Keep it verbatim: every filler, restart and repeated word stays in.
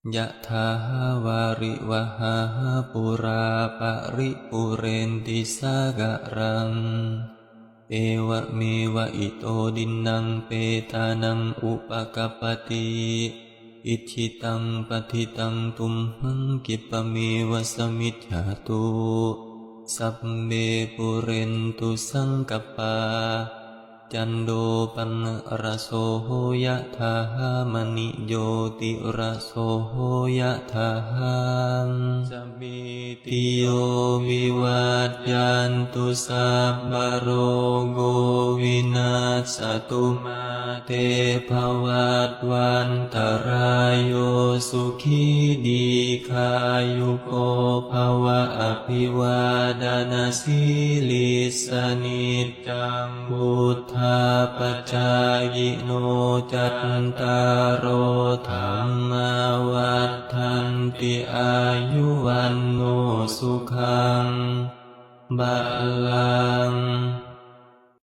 Yathā vārivahā pūrā paripūrenti sāgaraṃ, evameva ito dinnaṃ petānaṃ upakappati. Icchitaṃ patthitaṃ tumhaṃ khippameva samijjhatu, sabbe pūrentu saṅkappā, cando paṇṇaraso yathā, maṇi jotiraso yathā. Sabbītiyo vivajjantu, sabbarogo vinassatu, mā te bhavatvantarāyo, sukhī dīghāyuko bhava. Abhivādanasīlissa niccaṃ vuḍḍhāpacāyino, cattāro dhammā vaḍḍhanti, āyu vaṇṇo sukhaṃ balaṃ.